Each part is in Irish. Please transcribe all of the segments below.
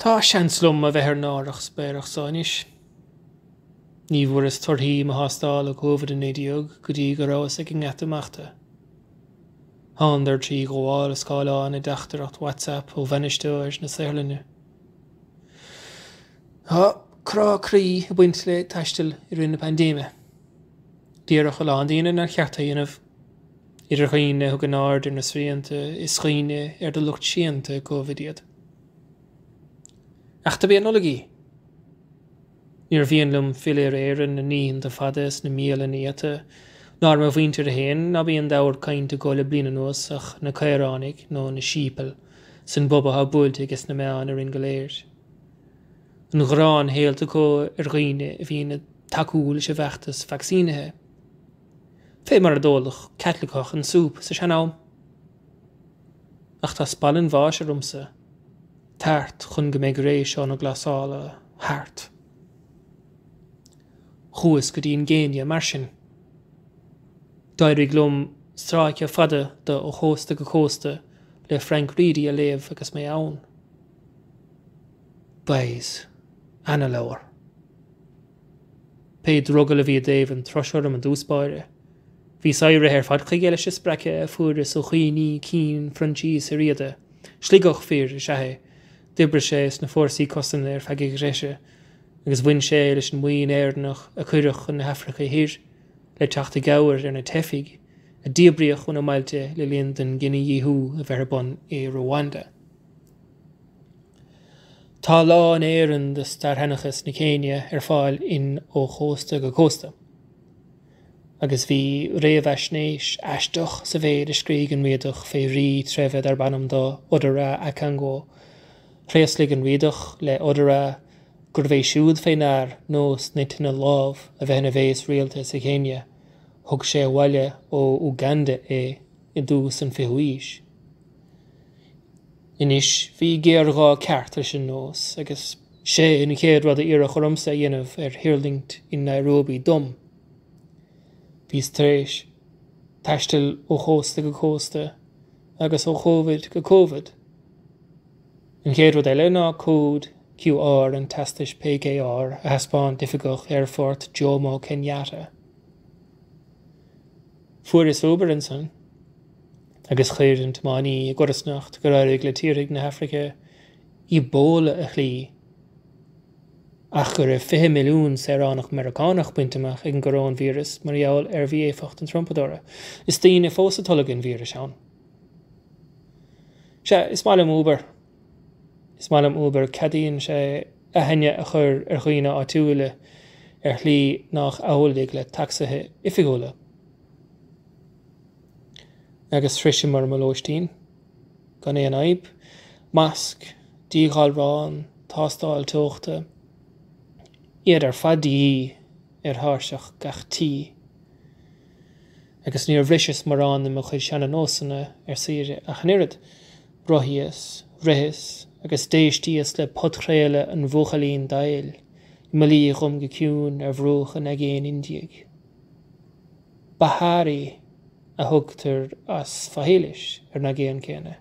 Tá seans liom a bheith ar an árthach spéireach so anois. Ní bhfuaireas torthaí mo thástála Covid-19 go dtí go rabhas ag an ngeata imeachta. Thánadar trí ghabháil scáileáin i dteachtaireacht WhatsApp ó bhainisteoir na saotharlainne. Tá crá croí ag baint le taisteal i rith na paindéime. Déarfadh a lán daoine nár cheart é a dhéanamh, idir dhaoine a thugann aird ar na srianta is dhaoine ar de lucht séanta Covid iad. Ach dob é an Nollaig í. Níor mhian liom filleadh ar Éirinn na n-oícheanta fada is na mbialanna iata, ná ar mo mhuintir féin ná bíonn d'ábhar cainte acu le bliain anuas ach na caoránaigh nó na sheeple san bpub atá buailte aige sna meáin orainn go léir. An ghráin shaolta acu ar dhaoine a bhíonn ag tacú leis an bhfeachtas vacsaínithe. Fé mar a d'óladh Caitliceach an súp sa sean-am. Ach tá spallann bháis ormsa. Tart chun go mbeidh ré seo na glasála thart. Chuas go dtí an gCéinia mar sin. D'éirigh liom stráice fada de Ó Chósta go Cósta le Frank Reidy a léamh agus mé ann. Boys, ana-leabhar. Pé drogall a bhí i dtaobh an turais orm i dtús báire, bhíos éirithe ar fad chuige leis an spreacadh a fuaireas ó chuimhní cinn Phroinsias Uí Riada. Sligeach fir is ea é. D'oibrigh sé sna fórsaí cosanta ar feadh a thréimhse agus bhain sé leis an mbuíon Éireannach a cuireadh chun na hAfraice Thoir le teacht i gcabhair ar na teifigh a díbríodh óna mbailte le linn don gcinedhíothú a bheith ar bun i Rwanda. Tá a lán Éireann de stairsheanchas na Céinia ar fáil in Ó Chósta go Cósta. Agus bhí réamhaisnéis aisteach sa mhéid a scrígh an Riadach fé rí treibhe darb ainm dó Odera Akang'o. Thréaslaigh an Riadach le Odera gurbh é siúd fé ndear nós na tine lámh a bheith ina bhéas rialta sa Chéinia, thug sé abhaile ó Uganda é i dtús an fichiú haois. Anois bhí géarghá ceart leis an nós agus sé an chéad rud a iarradh ormsa a dhéanamh ar thuirlingt in Nairobi dom. Bhíos tar éis taisteal ó chósta go cósta agus ó Chóivid go Cóivid. An chéad rud eile ná cód QR an teastais PCR a thaispeáint d'oifigeach aerfort Jomo Kenyatta. Fuaireas Uber ansan. Agus chuir an tiománaí i gcodarsnacht gur éirigh le tíortha na hAfraice Ebola a chloí, ach go raibh 20 milliún saoránach Meiriceánach bainte amach ag an gcoróinvíreas mar gheall ar mhí-éifeacht an trumpadóra, is daoine fós ag tolgadh an víris ann. Sea, is maith liom Uber. Is maith liom Uber, ceadaíonn sé aithne a chur ar dhaoine áitiúla ar shlí nach amhlaidh le tacsaithe oifigiúla. Agus shroiseamar mo lóistín gan aon fhadhb, masc, díghalrán, tástáil teochta, iad ar fad de dhíth ar thairseach gach tí. Agus níor bhriseas morán de mo chuid seana-nósanna ar saoire ach an oiread, rothaíos, ritheas agus d'éistíos le podchraoladh an Bhuachaillín Daill i mo luí dhom go ciúin ar bhruach an Aigéin Indiaigh. Bahari a thugtar as Svahaílis ar an aigéan céanna.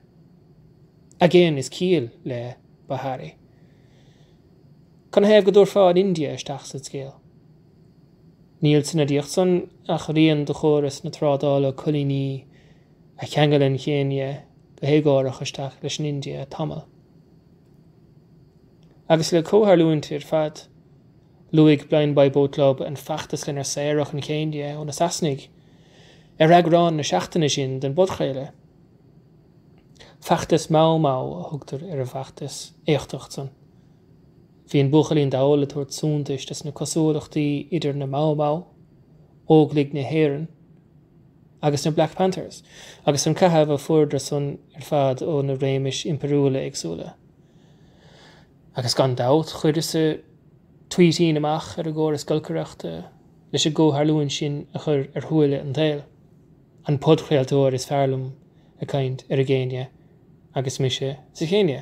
Aigéan is ciall le Bahari. Canathaobh go dtabharfá an India isteach sa scéal? Níl san aidiacht san ach rian de chóras na trádála coilíní a cheangail an Chéinia go héagórach isteach leis an India tamall. Agus le comhtharlúint ar fad, Luaigh Blind Boy Boat Club an feachtas lenar saoradh an Chéinia ó na Sasanaigh ar eagrán na seachtaine sin den bpodchraoladh. Feachtas Mau Mau a thugtar ar an bhfeachtas éachtach san. Bhí an Buachaillín Dall ag tabhairt suntais dos na cosúlachtaí idir na Mau Mau, Óglaigh na hÉireann, agus na Black Panthers, agus an caitheamh a fuaireadar san ar fad ó na réimis impiriúla éagsúla. Agus gan dabht, chuireas-sa tvuítín amach ar an gcóras giolcaireachta leis an gcomhtharlúint sin a chur ar shúile an tsaoil. An podchraoltóir is fearr liom ag caint ar an gCéinia agus mise sa Chéinia.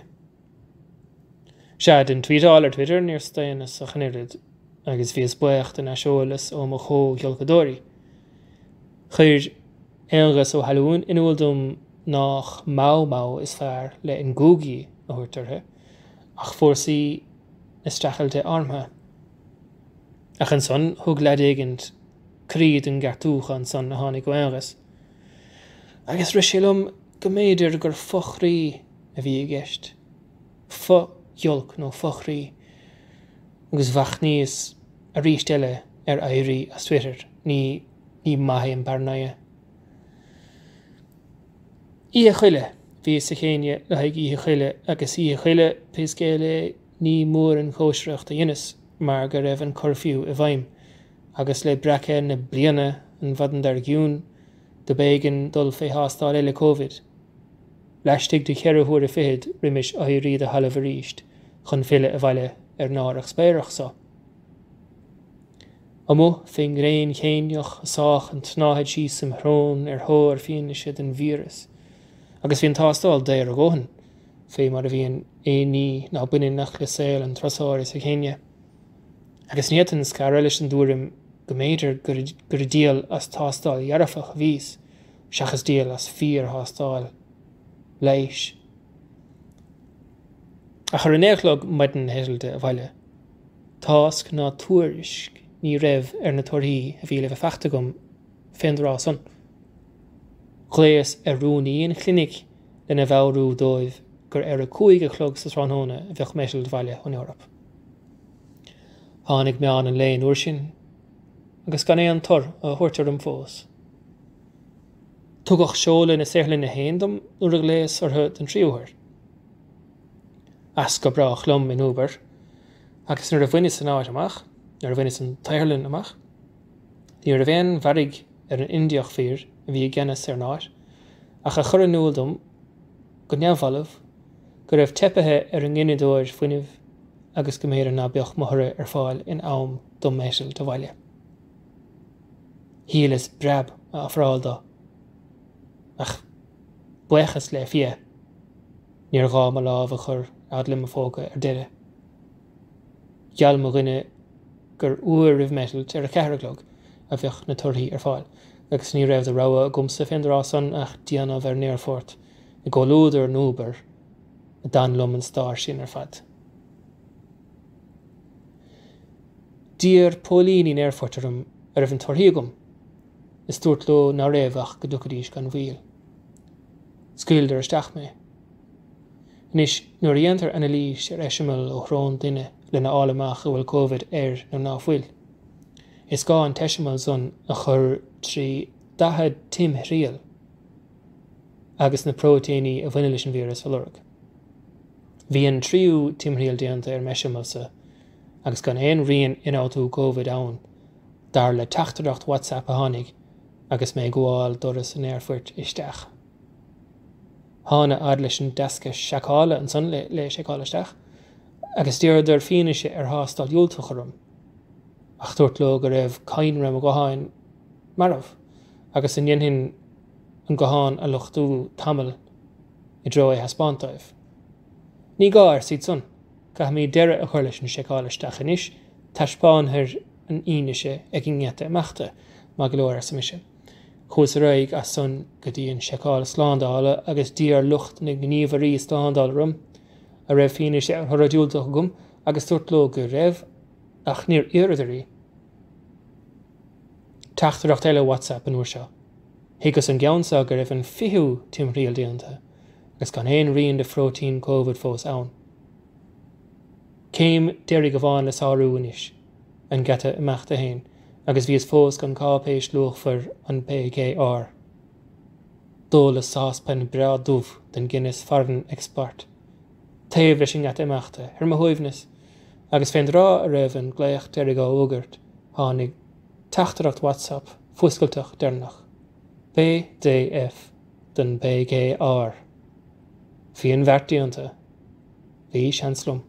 Sea, den tvuíteáil ar Twitter níor staonas ach an oiread agus bhíos buíoch den aiseolas ó mo chomhghiolcadóirí. Chuir Aonghus Ó hAlúin in iúl dom nách Mau Mau is fearr le Ngugi a thabhairt orthu. Ach fórsaí na streachailte armtha. Ach ansan thug leaid éigint croí don gceartúchán san a tháinig ó Aonghus, agus rith sé liom go mb'fhéidir gur fo-chroí a bhí i gceist, fo-ghiolc nó fo-chroí, agus mhachnaíos aríst eile ar éirí as Twitter, ní, ní maith é an paranoia. Oíche Choille, Bhíos sa Chéinia le haghaidh Oíche Choille agus Oíche Choille, pé scéal é, ní mór an chóisireacht a dheineas mar go raibh an cuirfiú i bhfeidhm agus le breacadh na bliana an mhaidin dár gcionn dob éigean dul fé thástáil eile Covid. Laistigh de cheithre huaire fichead roimis éirí de thalamh arís chun filleadh abhaile ar an árthach spéireach so. Amuigh fén ngréin Chéiniach a sádh an tsnáthaid síos im shrón ar thóir fianaise den víreas, agus bhí an tástáil daor a dhóthain, fé mar a bhíonn aon ní ná baineann ach le saol an turasóra sa Chéinia. Agus ní fhéadfainn scaradh leis an dtuairim go mb'fhéidir gur ag díol as tástáil dhearfach a bhíos, seachas díol as fíor-thástáil leighis. Ach ar a naoi a chlog maidin na heitilte abhaile, Tásc ná tuairisc ní raibh ar na torthaí a bhí le bheith faighte agam fén dtráth san. Ghlaos ar rúnaí an chlinic lena mheabhrú dóibh gur ar a 5 a chlog sa tráthnóna a bheadh m'eitilt abhaile ón Eoraip. Tháinig meán an lae an uair sin agus gan aon tor á thabhairt orm fós. Tugadh seoladh na saotharlainne féin dom nuair a ghlaos orthu den tríú huair. As go brách liom in Uber agus nuair a bhaineas an áit amach, nuair a bhaineas an tsaotharlann amach, ní raibh aon mhairg ar an Indiach fir a bhí i gceannas ar an áit ach a chur in iúl dom go neamhbhalbh go raibh teipithe ar an ngineadóir fuinnimh agus go mb'fhéidir ná beadh mo thoradh ar fáil in am dom m'eitilt abhaile. Shíleas breab a ofráil dó. Ach buíochas le Fia. Níor ghá mo lámh a chur fhad le mo phóca ar deireadh. Gheall mo dhuine gur uair roimh m'eitilt, ar a ceathair a chlog, a bheadh na torthaí ar fáil, agus ní raibh de rogha agamsa fén dtráth san ach déanamh ar an aerfort i gcomhluadar an Uber a d'fhan liom an stair sin ar fad. D'iarr póilíní an aerfoirt orm a raibh na torthaí agam, is dúrt leo ná raibh ach go dtiocfaidís gan mhoill. Scaoileadar isteach mé. Anois, nuair a dhéantar anailís ar eiseamal ó shrón duine lena fháil amach an bhfuil Covid air nó ná fuil, is gá an t-eiseamal san a chur trí 40 timthriall agus na próitéiní a bhaineann leis an víreas a lorg. Bhí an tríú timthriall déanta ar m'eiseamalsa agus gan aon rian ionfhabhtú Covid ann, dar le teachtaireacht WhatsApp a tháinig agus mé ag gabháil doras an aerfoirt isteach. Thána fhad leis an deasca seiceála ansan le seiceáil isteach agus d'iarradar fianaise ar thástáil dhiúltach orm ach dúrt leo go raibh cadhnra mo ghutháin marbh agus an ndéanfainn an guthán a luchtú tamall i dtreo é thaispeáint dóibh. Ní gá, arsa iad san, caithfimid deireadh a chur leis an seiceáil isteach anois, taispeánfar an fhianaise ag an ngeata imeachta, maith go leor, arsa mise. Chuas ar aghaidh as san go dtí an seiceáil slándála agus d'iarr lucht na ngníomhairí slándála orm a raibh fianaise ar thoradh diúltach agam agus dúrt leo go raibh ach níor iarradar í. Teachtaireacht eile WhatsApp an uair seo. Thuigeas an gceann seo go raibh an fichiú timthriall déanta agus gan aon rian de phróitéin Covid fós ann. Céim deiridh amháin le sárú anois, an geata imeachta féin, agus bhíos fós gan cáipéis luachmhar an PGR. D'ólas sáspan breá dubh den Guinness Foreign Export taobh leis an ngeata imeachta, ar mo shuaimhneas, agus fén dtráth a raibh an glaoch deiridh á fhógairt, tháinig teachtaireacht WhatsApp fuascailteach deireanach, pdf den PGR. Bhí an bheart déanta. Bhí seans liom.